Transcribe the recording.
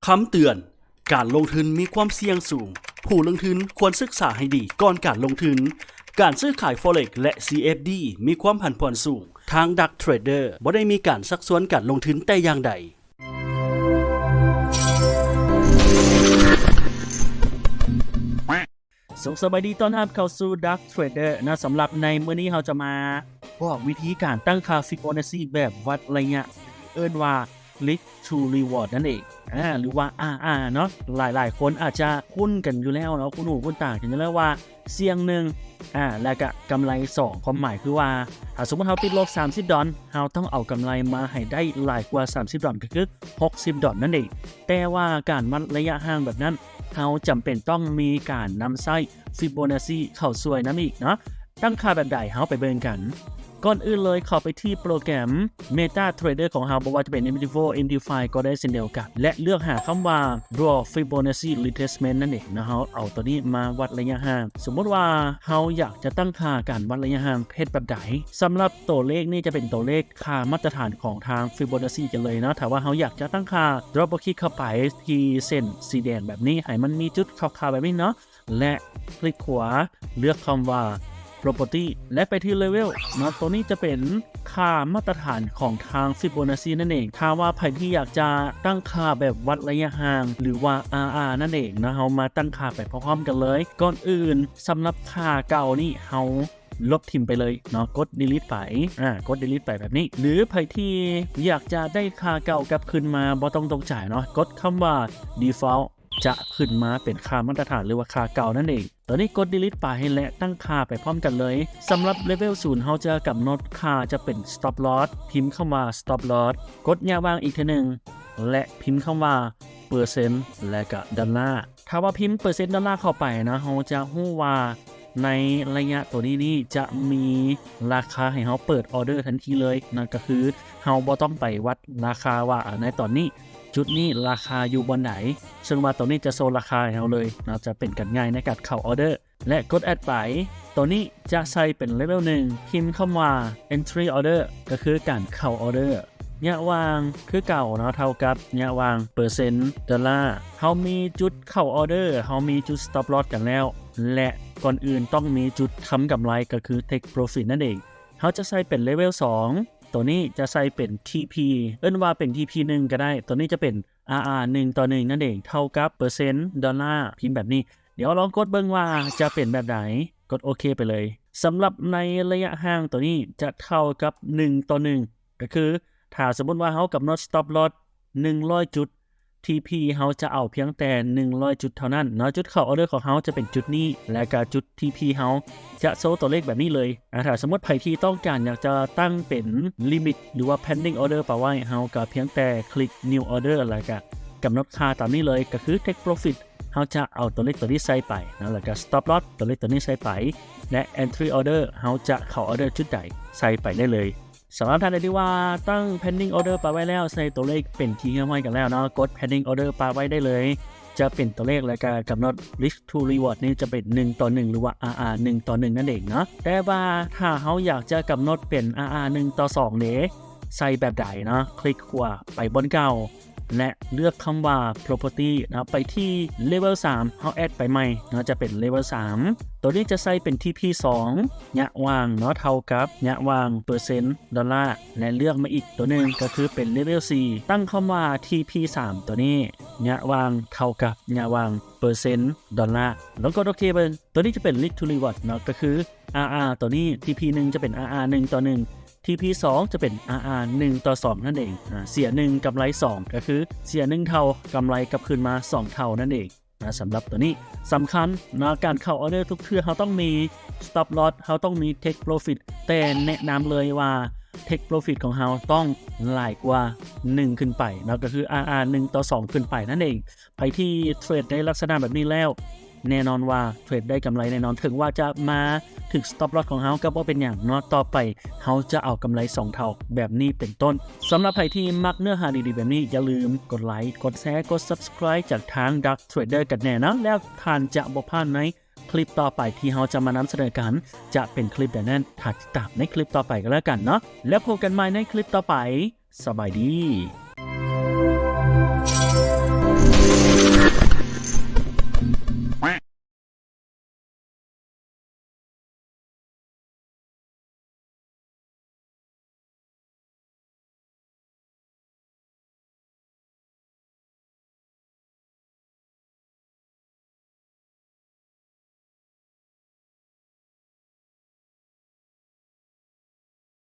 ຄຳເຕືອນ, ການລົງທຶນມີຄວາມສ່ຽງສູງ. ຜູ້ລົງທຶນຄວນສຶກສາໃຫ້ດີກ່ອນການລົງທຶນ. ການຊື້ຂາຍ Forex ແລະ CFD ມີຄວາມຜັນຜວນສູງ. ທາງ Dark Trader ບໍ່ໄດ້ມີການຊັກຊວນການລົງທຶນແຕ່ຢ່າງໃດ. ສະບາຍດີ ຕ້ອນຮັບເຂົ້າສູ່ Dark Trader ນະ. ສຳລັບໃນມື້ນີ້ເຮົາຈະມາບອກວິທີການຕັ້ງຄ່າ Fibonacci ແບບວັດໄລຍະ ເອີ້ນວ່າ Risk to Reward ນັ້ນເອງ ອາ ຫຼືວ່າ RR ເນາະ. ຫຼາຍໆຄົນອາດຈະຄຸ້ນກັນຢູ່ແລ້ວເນາະ, ຄຸ້ນຫູຄຸ້ນຕາກັນຢູ່ແລ້ວວ່າ ສ່ຽງໜຶ່ງ ອາ ແລ້ວກະກຳໄລສອງ. ຄວາມໝາຍຄືວ່າ ຖ້າສົມມຸດເຮົາຕິດລົບສາມສິບດອນ ເຮົາຕ້ອງເອົາກຳໄລມາໃຫ້ໄດ້ຫຼາຍກວ່າສາມສິບດອນ ກໍຄືຫົກສິບດອນນັ້ນເອງ. ແຕ່ວ່າການວັດໄລຍະຫ່າງແບບນັ້ນ ເຮົາຈຳເປັນຕ້ອງມີການນຳໃຊ້ Fibonacci ເຂົ້າຊ່ວຍນຳອີກເນາະ. ຕັ້ງຄ່າແບບໃດ ເຮົາໄປເບິ່ງກັນ. ກ່ອນອື່ນເລີຍ ເຂົ້າໄປທີ່ໂປຣແກຣມ MetaTrader ຂອງເຮົາ, ບໍ່ວ່າຈະເປັນ MT four MT five ກໍໄດ້ເຊັ່ນດຽວກັນ ແລະ ເລືອກຫາຄຳວ່າ Draw Fibonacci Retracement ນັ້ນເອງເນາະ. ເຮົາເອົາຕົວນີ້ມາວັດໄລຍະຫ່າງ. ສົມມຸດວ່າເຮົາຢາກຈະຕັ້ງຄ່າການວັດໄລຍະຫ່າງ ເຮັດແບບໃດ? ສຳລັບຕົວເລກນີ້ຈະເປັນຕົວເລກຄ່າມາດຕະຖານຂອງທາງ Fibonacci ກັນເລີຍເນາະ. ຖ້າວ່າເຮົາຢາກຈະຕັ້ງຄ່າ Double Click ເຂົ້າໄປທີ່ເສັ້ນສີແດງແບບນີ້ ໃຫ້ມັນມີຈຸດຂາວໆແບບນີ້ເນາະ ແລະ ຄລິກຂວາ ເລືອກຄຳວ່າ Property ແລະ ໄປທີ່ Level ເນາະ. ຕົວນີ້ຈະເປັນຄ່າມາດຕະຖານຂອງທາງ Fibonacci ນັ້ນເອງ. ຖ້າວ່າໃຜທີ່ຢາກຈະຕັ້ງຄ່າແບບວັດໄລຍະຫ່າງ ຫຼືວ່າ RR ນັ້ນເອງເນາະ, ເຮົາມາຕັ້ງຄ່າໄປພ້ອມໆກັນເລີຍ. ກ່ອນອື່ນ ສຳລັບຄ່າເກົ່ານີ້ ເຮົາລົບຖິ້ມໄປເລີຍເນາະ, ກົດ Delete ໄປ ອາ ກົດ Delete ໄປແບບນີ້. ຫຼືໃຜທີ່ຢາກຈະໄດ້ຄ່າເກົ່າກັບຄືນມາ ບໍ່ຕ້ອງຕົກໃຈເນາະ, ກົດຄຳວ່າ Default ຈະຂຶ້ນມາເປັນຄ່າມາດຕະຖານ ຫຼືວ່າຄ່າເກົ່ານັ້ນເອງ. ຕອນນີ້ກົດ Delete ໄປ ແລະ ຕັ້ງຄ່າໄປພ້ອມກັນເລີຍ. ສຳລັບ Level ສູນ ເຮົາຈະກຳນົດຄ່າຈະເປັນ Stop Loss, ພິມຄຳວ່າ Stop Loss, ກົດຍະຫວ່າງອີກເທື່ອໜຶ່ງ ແລະ ພິມຄຳວ່າ ເປີເຊັນ ແລະ ກະ ດອນລາ. ຖ້າວ່າພິມເປີເຊັນດອນລາເຂົ້າໄປເນາະ, ເຮົາຈະຮູ້ວ່າໃນໄລຍະຕົວນີ້ນີ້ຈະມີລາຄາໃຫ້ເຮົາເປີດອໍເດີທັນທີເລີຍ. ນັ້ນກໍຄືເຮົາບໍ່ຕ້ອງໄປວັດລາຄາວ່າ ອາ ໃນຕອນນີ້ຈຸດນີ້ລາຄາຢູ່ບ່ອນໃດ, ເຊິ່ງວ່າຕົວນີ້ຈະໂຊລາຄາໃຫ້ເຮົາເລີຍເນາະ, ຈະເປັນການງ່າຍໃນການເຂົ້າອໍເດີ. ແລະ ກົດ Add ໄປ. ຕົວນີ້ຈະໃສ່ເປັນ Level ໜຶ່ງ, ພິມຄຳວ່າ Entry Order ກໍຄືການເຂົ້າອໍເດີ. ຍະຫວ່າງຄືເກົ່າເນາະ, ເທົ່າກັບຍະຫວ່າງເປີເຊັນດອນລາ. ເຮົາມີຈຸດເຂົ້າອໍເດີ, ເຮົາມີຈຸດ Stop Loss ກັນແລ້ວ ແລະ ກ່ອນອື່ນຕ້ອງມີຈຸດທຳກຳໄລ ກໍຄື Take Profit ນັ້ນເອງ. ເຮົາຈະໃສ່ເປັນ Level ສອງ, ຕົວນີ້ຈະໃສ່ເປັນ TP, ເອີ້ນວ່າເປັນ TP ໜຶ່ງກໍໄດ້. ຕົວນີ້ຈະເປັນ RR ໜຶ່ງຕໍ່ໜຶ່ງນັ້ນເອງ, ເທົ່າກັບເປີເຊັນດອນລາ, ພິມແບບນີ້. ດຽວລອງກົດເບິ່ງວ່າຈະເປັນແບບໃດ, ກົດໂອເຄໄປເລີຍ. ສຳລັບໃນໄລຍະຫ່າງຕົວນີ້ຈະເທົ່າກັບໜຶ່ງຕໍ່ໜຶ່ງ, ກໍຄືຖ້າສົມມຸດວ່າເຮົາກຳນົດ Stop Loss ໜຶ່ງຮ້ອຍຈຸດ, TP ເຮົາຈະເອົາພຽງແຕ່ໜຶ່ງຮ້ອຍຈຸດເທົ່ານັ້ນເນາະ. ຈຸດເຂົ້າອໍເດີຂອງເຮົາຈະເປັນຈຸດນີ້ ແລະ ກະຈຸດ TP ເຮົາຈະໂຊຕົວເລກແບບນີ້ເລີຍ. ອາ ຖ້າສົມມຸດໃຜທີ່ຕ້ອງການຢາກຈະຕັ້ງເປັນ Limit ຫຼືວ່າ Pending Order ປະໄວ້, ເຮົາກະພຽງແຕ່ຄລິກ New Order ແລະ ກະກຳນົດຄ່າຕາມນີ້ເລີຍ, ກໍຄື Take Profit ເຮົາຈະເອົາຕົວເລກຕົວນີ້ໃສ່ໄປເນາະ, ແລ້ວກໍ Stop Loss ຕົວເລກຕົວນີ້ໃສ່ໄປ ແລະ Entry Order ເຮົາຈະເຂົ້າ Order ຈຸດໃດໃສ່ໄປໄດ້ເລີຍ. ສຳລັບທ່ານໃດທີ່ວ່າຕັ້ງ Pending Order ປະໄວ້ແລ້ວ, ໃສ່ຕົວເລກເປັນທີ່ຮຽບຮ້ອຍກັນແລ້ວເນາະ, ກົດ Pending Order ປະໄວ້ໄດ້ເລີຍ, ຈະເປັນຕົວເລກ ແລ້ວກໍກຳນົດ Risk to Reward ນີ້ຈະເປັນໜຶ່ງຕໍ່ໜຶ່ງ ຫຼືວ່າ RR ໜຶ່ງຕໍ່ໜຶ່ງນັ້ນເອງເນາະ. ແຕ່ວ່າຖ້າເຮົາຢາກຈະກຳນົດເປັນ RR ໜຶ່ງຕໍ່ສອງເດ, ໃສ່ແບບໃດເນາະ? ຄລິກຂວາໄປບ່ອນເກົ່າ ແລະ ເລືອກຄຳວ່າ Property ເນາະ, ໄປທີ່ Level ສາມ ເຮົາ Add ໄປໃໝ່ເນາະ, ຈະເປັນ Level ສາມ. ຕົວນີ້ຈະໃສ່ເປັນ TP ສອງ ຍະຫວ່າງເນາະ ເທົ່າກັບຍະຫວ່າງເປີເຊັນດອນລາ ແລະ ເລືອກມາອີກຕົວໜຶ່ງ ກໍຄືເປັນ Level ສີ່ ຕັ້ງຄຳວ່າ TP ສາມ ຕົວນີ້ ຍະຫວ່າງເທົ່າກັບຍະຫວ່າງເປີເຊັນດອນລາ. ລອງກົດໂອເຄເບິ່ງ. ຕົວນີ້ຈະເປັນ Risk to Reward ເນາະ, ກໍຄື RR ຕົວນີ້ TP ໜຶ່ງ ຈະເປັນ RR ໜຶ່ງຕໍ່ໜຶ່ງ, TP ສອງ ຈະເປັນ RR ໜຶ່ງຕໍ່ສອງນັ້ນເອງ. ອາ ເສຍໜຶ່ງ ກຳໄລສອງ ກໍຄືເສຍໜຶ່ງເທົ່າ ກຳໄລກັບຄືນມາສອງເທົ່ານັ້ນເອງນະ. ສຳລັບຕົວນີ້ສຳຄັນນະ, ການເຂົ້າ Order ທຸກເທື່ອເຮົາຕ້ອງມີ Stop Loss, ເຮົາຕ້ອງມີ Take Profit, ແຕ່ແນະນຳເລີຍວ່າ Take Profit ຂອງເຮົາຕ້ອງຫຼາຍກວ່າໜຶ່ງຂຶ້ນໄປເນາະ, ກໍຄື RR ໜຶ່ງຕໍ່ສອງຂຶ້ນໄປນັ້ນເອງ. ໃຜທີ່ເທຣດໃນລັກສະນະແບບນີ້ແລ້ວ ແນ່ນອນວ່າເທຣດໄດ້ກຳໄລແນ່ນອນ, ເຖິງວ່າຈະມາຖືກ Stop Loss ຂອງເຮົາກໍບໍ່ເປັນຫຍັງເນາະ, ຕໍ່ໄປເຮົາຈະເອົາກຳໄລສອງເທົ່າ ແບບນີ້ເປັນຕົ້ນ. ສຳລັບໃຜທີ່ມັກເນື້ອຫາດີໆແບບນີ້, ຢ່າລືມກົດໄລ, ກົດແຊ, ກົດ Subscribe ຈາກທາງ Dark Trader ກັນແດ່ເນາະ, ແລ້ວທ່ານຈະບໍ່ພາດໃນຄລິບຕໍ່ໄປທີ່ເຮົາຈະມານຳສະເໜີກັນ. ຈະເປັນຄລິບໃດນັ້ນ, ຖ້າຕິດຕາມໃນຄລິບຕໍ່ໄປກໍແລ້ວກັນເນາະ, ແລ້ວພົບກັນໃໝ່ໃນຄລິບຕໍ່ໄປ. ສະບາຍດີ.